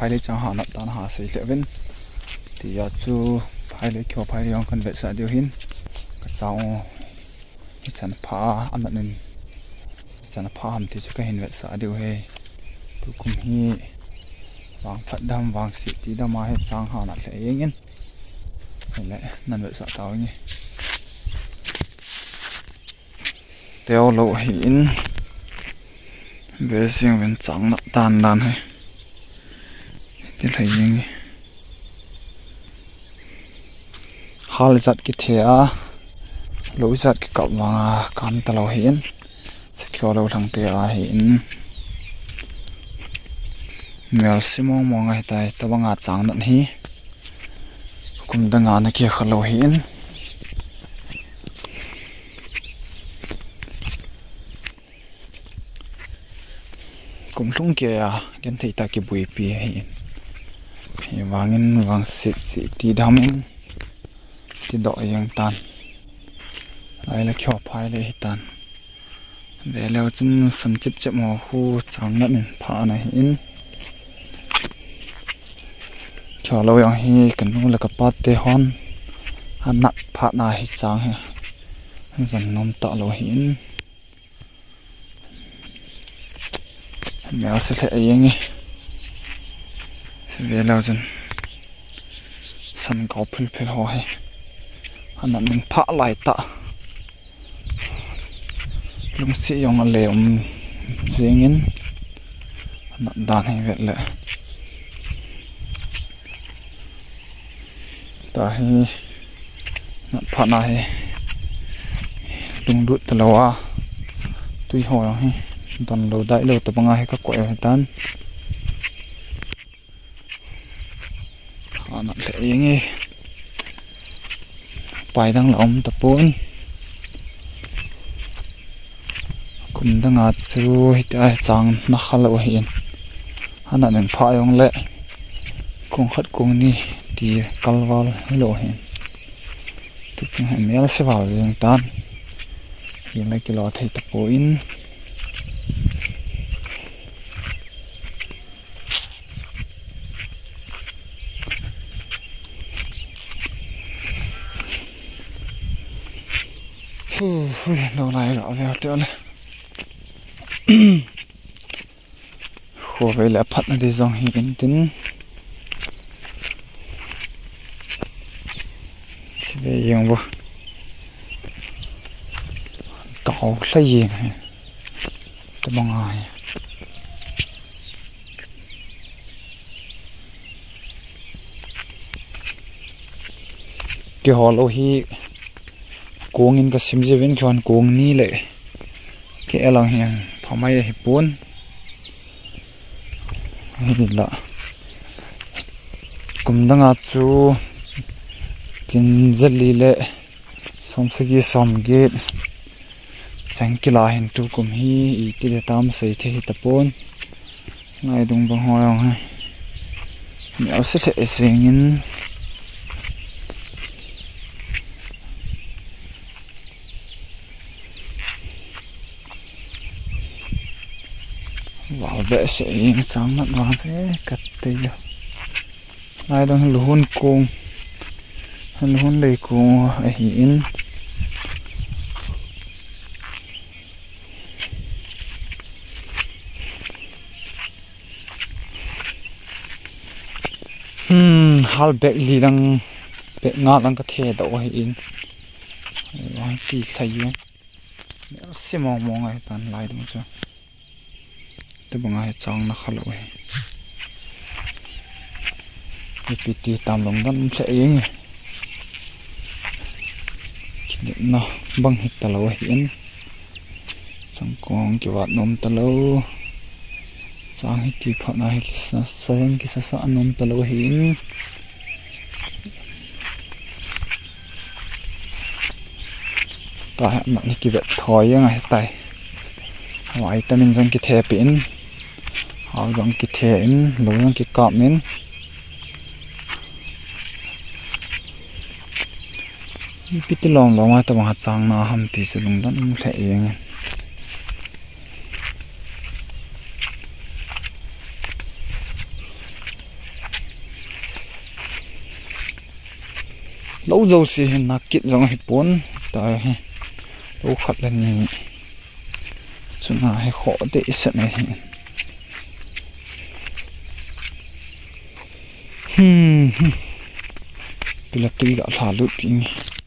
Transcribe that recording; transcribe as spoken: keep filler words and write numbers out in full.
Phailei chang ha nat tan ha sei lheh uvin. Tia chu phailei kho phailei jong kan vetsah diu hin. Ka chang u hichan pha a, anat in hichan pha ham ti chu ka hin vetsah diu hi. Tukum hi vangphat dam vangset ti dam a hi chang ha nat lheh jeng in. Hile nan vetsah tau nge. Teo lo hi in. Ve sing ven chang nat dan dan hi. Ti lhai jeng e. Hal jat kithe a, lo jat kikap vang a, kam ta lo hi in. Sakhi lo lhang te a hi in. Mel si mong mong a hi tai, tabang a chang nat hi. Kum dang a na kia kha lo hi in. Kum lhung kia a, ken thei ta kibuipi hi in. Hi vangin vangset set ti dam in. Ti doh jeng tan. Lai la kho phai le hi tan. Ve leu chun san chip chip mo khu chang nat in pha na hi in. Kho lo jong hi ka nu le ka pa te hon. A nat pha na hi chang hi. Zan nom ta lo hi in. Mel se lheh jeng e. Ve leu chun san kau phil phil ho hi. Anat in pha lai ta. Lungsi jong a le um jeng in. Anat dan hi vet le. Ta hi nat pha na hi lunglut ta lo a, tui ho jong hi don lo dai lo tabang a hi ka koi hi tan. Ha nat lheh jeng e. Pai dang la um ta pon. Kum dang a chu hitia chang na kha lo hi in. Anat in pha jong le kong khat kong ni ti kal val lo hi in. Ti chung hi mel se val jeng tan. Hi le kilo thei ta pon. Hu, hu, lo lai la ve te le. Khovei le phat na di jong hi in tin. Ve jeng bo. Kau lhai jeng hi. Tabang a hi. Keiho lo hi kong in ka sim jiuvin keiho kong ni le kei a lang hi phamai ahi pon. Hi la. Kum dang a chu tin jali le som sagi som get. Chang kila hin tukum hi iti le tam sei thei hi ta pon. Lai dung bang ho jong hi. Mel se lheh jeng in. Val behseh jeng chang nat vang se ka ti u. Lai dang hi luhun kong, luhun lei kong ahi in. Hmm, hal bag li dang, bag nga dang ka the doh ahi in. Ai, ti lhai in. Mel se mong mong ahi tan lai dang chu. Tubang a hi chang na kha lo hi. Ipi ti tam lungdon um lheh jeng e. Kinepna bang hi ta lo ahi in. Chang kong kivat nom ta lo. Chang hi ti phat na hi kisa sa jeng kisa sa nom ta lo ahi in. Ta hi, anat hi kivet thoi jeng ahi tai. Vitamin jong kithe peh in, hal jong kithe in, lou jong kikap in. Ipi ti lom lom a tabang a chang na ham ti chu lungdon um lheh jeng in. Lou jouse hi na kit jong hi pon. Ta hi. Lou khat le ni. Chuna hi kho te i set ne hi. Hmm. Hmm. Tula tui ga hla lut pi nge.